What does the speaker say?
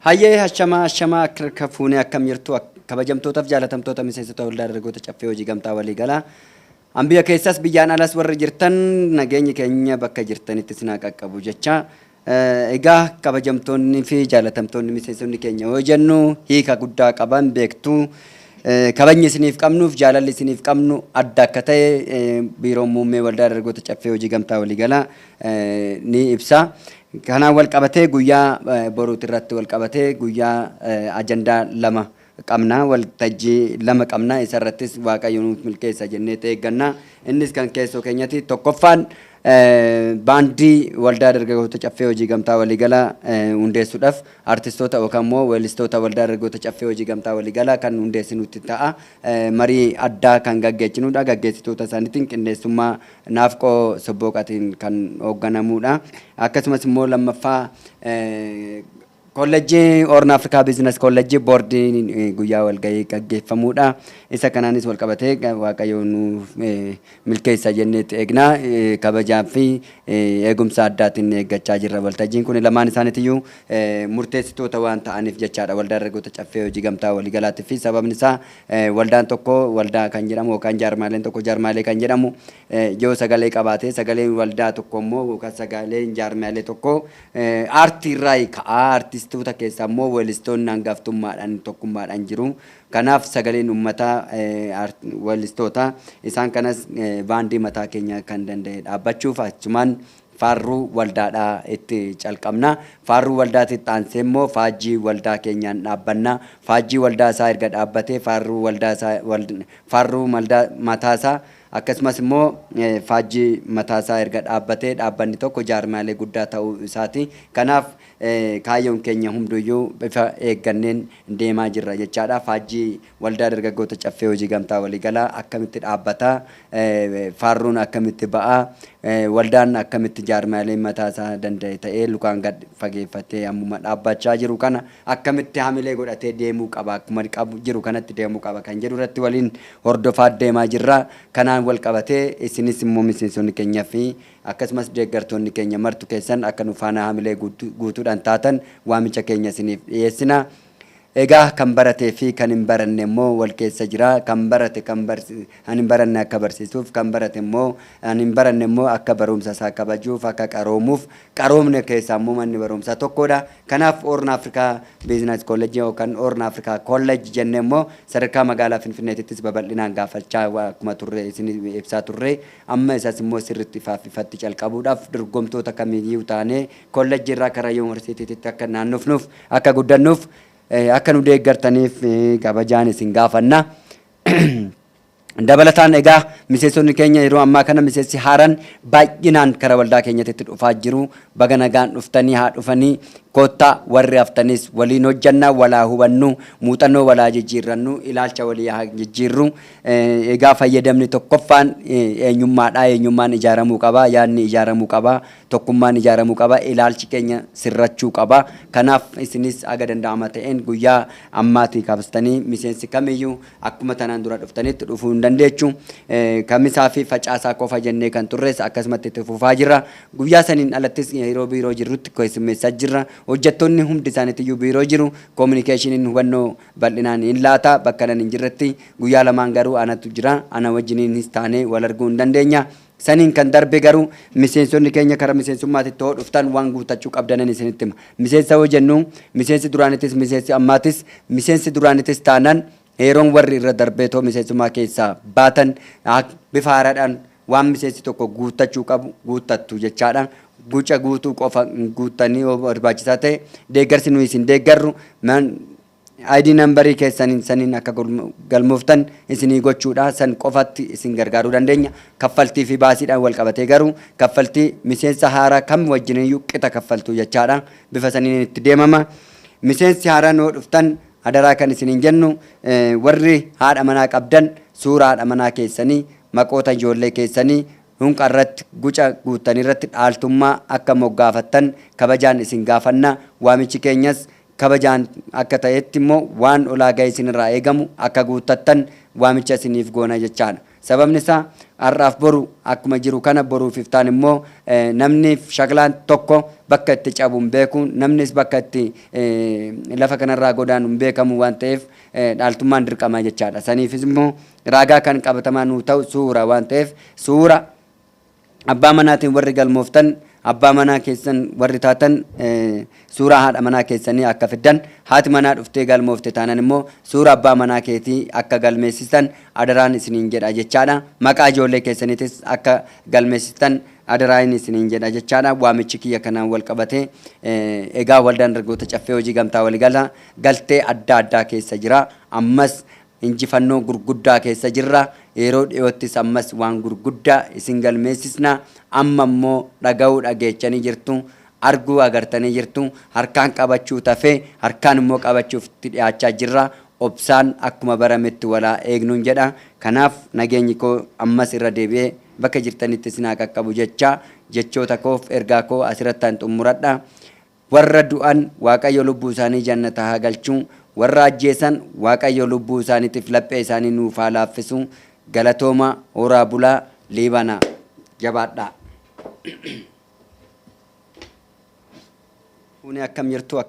Hayyee, hashamaa hashamaa, akka fuunee akkam jirtu, kabajamtootaaf jaalatamtoota miseensota Waldaa Dargaggoota Caffee Hojii Gamtaa Waliigalaa. An biyya keessas biyyaan alas warri jirtan, nageenyi keenya bakka jirtanitti isin haa qaqqabu jecha. Egaa kabajamtoonni fi jaalatamtoonni miseensonni keenya yoo jennu hiika guddaa qaban beektu. Kabajni isiniif qabnuuf jaalalli isiniif qabnu adda akka ta'e Biiroon Muummee Waldaa Dargaggoota Caffee Hojii Gamtaa Waliigalaa ni ibsa. Kanaan wal qabatee guyyaa boruuti irratti wal qabatee guyyaa ajandaa lama qabna, waltajjii lama qabna. Isa irrattis Waaqayyo nuuf milkeessa jennee eegganna. Innis kan keessoo keenyati. Tokkoffaan, baandii Waldaa Dargaggoota Caffee Hojii Gamtaa Waliigalaa hundeessuudhaaf artistoota yookaan immoo weellistoota Waldaa Dargaggoota Caffee Hojii Gamtaa Waliigalaa kan hundeessinutti ta'a. Marii addaa kan gaggeessinudha. Gaggeessitoota isaaniitiin qindeessummaa Naafqoo Sobbooqaatiin kan hoogganamudha. Akkasumas immoo lammaffaa, Kolleejjii Horn Africa Business Kolleejjii boordiin guyyaa walgahii gaggeeffamudha. Isa kanaanis wal qabatee Waaqayyo nuuf milkeessa jenneetti eegna. Kabajaa fi eegumsa addaatiin eeggachaa jirra. Waltajjiin kun lamaan isaaniitiyyuu murteessitoota waan ta'aniif jechaadha. Waldaa Dargaggoota Caffee Hojii Gamtaa Waliigalaatii fi sababni isaa, waldaan tokko waldaa kan jedhamu yookaan jaarmaaleen tokko jaarmaalee kan jedhamu yoo sagalee qabaate, sagaleen waldaa tokko immoo yookaan sagaleen jaarmaalee tokko aartii irraa ka'aa. Aartistoota keessaa immoo weellistoonni hangaftummaadhaan tokkummaadhaan jiru. Kanaaf sagaleen uummataa weellistoota isaan kanas baandii mataa keenya kan danda'e dhaabbachuuf achumaan faarruu waldaadhaa itti calqabna. Faarruu waldaatti aansee immoo faajjii waldaa keenyaan dhaabbanna. Faajjii waldaa isaa erga dhaabbatee, faarruu waldaa isaa, faarruu mataa isaa, akkasumas immoo faajjii mataa isaa erga dhaabbatee, dhaabbanni tokko jaarmaalee guddaa ta'uu isaati. Kanaaf kaayyoon keenya hunduyyuu bifa eegganneen deemaa jirra jechaadha. Faajjii Waldaa Dargaggoota Caffee Hojii Gamtaa Waliigalaa akkamitti dhaabbata, faarruun akkamitti ba'a, waldaan akkamitti jaarmaaleen mataa isaa danda'e ta'ee lukaan gad fageeffatee ammuma dhaabbachaa jiru kana akkamitti hamilee godhatee deemuu qaba, akkuma qabu jiru kanatti deemuu qaba kan jedhu irratti waliin hordofaa deemaa jirra. Kanaan wal qabatee isinis immoo miseensonni keenyaa fi akkasumas deeggartoonni keenya martu keessan akka nu faana hamilee guutuudhaan taatan waamicha keenya isiniif dhiyeessina. Egaa kan baratee fi kan hin baranne immoo wal keessa jira. Kan barate kan hin baranne akka barsiisuuf, kan barate immoo kan hin baranne immoo akka barumsa isaa kabajuuf, akka qaroomuuf, qaroomne keessaa immoo manni barumsaa tokkodha. Kanaaf Horn Africa Business College yookaan Horn Africa College jennee immoo sadarkaa magaalaa Finfinneetittis babal'inaan gaafachaa akkuma turre isin ibsaa turre, amma isas immoo sirriitti ifaaf ifatti calqabuudhaaf dorgomtoota kamiyyuu taanee kolleejjii irraa karaa yuunivarsiitiitti akka naannofnuuf, akka guddannuuf akka nu deeggartaniif kabajaan isin gaafanna. Dabalataan egaa miseensonni keenya yeroo ammaa kana miseensi haaraan baay'inaan karaa waldaa keenyatti dhufaa jiru. Baga nagaan dhuftanii, haa dhufanii, koottaa. Warri haftanis waliin hojjannaa, walaa hubannu, muuxannoo walaa jijjiirrannu, ilaalcha walii haa jijjiirru. Egaa fayyadamni tokkoffaan eenyummaadha. Eenyummaan ijaaramuu qaba, yaadni ijaaramuu qaba, tokkummaan ijaaramuu qaba, ilaalchi keenya sirrachuu qaba. Kanaaf isinis aga danda'ama ta'een guyyaa ammaatii kaastanii miseensi kamiyyuu akkuma tanaan dura dhuftanitti dhufuu hin dandeechu. Kamisaa fi Facaasaa qofa jennee kan turres akkasumatti itti fufaa jirra. Guyyaa saniin alattis yeroo biiroo jirrutti keessummeessaa jirra. Hojjettoonni hundi isaaniitiyyuu biiroo jiru. Koominikeeshiniin hubannoo bal'inaan hin laata. Bakka nan hin jirretti guyyaa lamaan garuu anatu jira. Ana wajjiniinis taanee wal arguu hin dandeenya. Saniin kan darbe garuu miseensonni keenya karaa miseensummaatti yoo dhuftan waan guutachuu qabdanan isinitti hima. Miseensa yoo jennu, miseensi duraanitis miseensi ammaatis, miseensi duraanitis taanaan yeroon warri irra darbeetoo miseensummaa keessaa baatan bifa haaraadhaan waan miseensi tokko guuttachuu qabu guuttattu jechaadha. Guca guutuu qofa guuttanii yoo barbaachisaa ta'e deeggarsi nuyi isin deeggarru ID numberii keessaniin saniin akka galmooftan isinii gochuudha. San qofatti isin gargaaruu dandeenya. Kaffaltii fi baasiidhaan wal qabatee garuu kaffaltii miseensa haaraa kam wajjiniyyuu qixa kaffaltuu jechaadha. Bifa saniin itti deemama. Miseensi haaraan yoo dhuftan adaraa kan isiniin jennu, warri haadha manaa qabdan suuraa haadha manaa keessanii, maqoota ijoollee keessanii hunqa irratti guca guuttanii irratti dhaaltummaa akka moggaafattan kabajaan isin gaafanna. Waamichi keenyas kabajaan akka ta'etti immoo waan ulaagaa isinirraa eegamu akka guuttattan waamicha isiniif goona jechaadha. Sababni isaa har'aaf boru akkuma jiru kana boruuf iftaan immoo namni shaklaan tokko bakka itti cabu hin beeku, namnis bakka itti lafa kanarraa godaanu hin beekamu waan ta'eef dhaaltummaan dirqama jechaadha. Saniifis immoo raagaa kan qabatamaa nuu ta'u suura waan ta'eef suura abbaa manaatiin warri galmooftan, abbaa manaa keessan warri taatan suuraa haadha manaa keessanii akka fiddan, haati manaa dhuftee galmoofte taanan immoo suura abbaa manaa keetii akka galmeessistan adaraan isiniin jedha jechaadha. Maqaa ijoollee keessaniitis akka galmeessistan adaraan isiniin jedha jechaadha. Waamichi kiyya kanaan wal qabatee egaa Waldaan Dargaggoota Caffee Hojii Gamtaa Waliigalaa galtee adda addaa keessa jira. Ammas injifannoo gurguddaa keessa jirra. Yeroo dhiyoottis ammas waan gurguddaa isin galmeessisna. Amma immoo dhaga'uu dhageechanii jirtu. Arguu agartanii jirtu. Harkaan qabachuu tafee harkaan immoo qabachuuf itti dhiyaachaa jirra. Obsaan akkuma barametti walaa eegnuun jedha. Kanaaf nageenyi koo ammas irra deebi'ee bakka jirtanitti isin haa qaqqabu jecha jechoota koof ergaa koo asirrattan xumuradha. Warra du'an Waaqayyo lubbuu isaanii jannata haa galchu. Warra ajjeesan Waaqayyo lubbuu isaaniitiif laphee isaanii nuuf haa laaffisu. Galatooma, horaa bulaa, Liibana. Jabaadhaa. Fuunee akkam jirtu?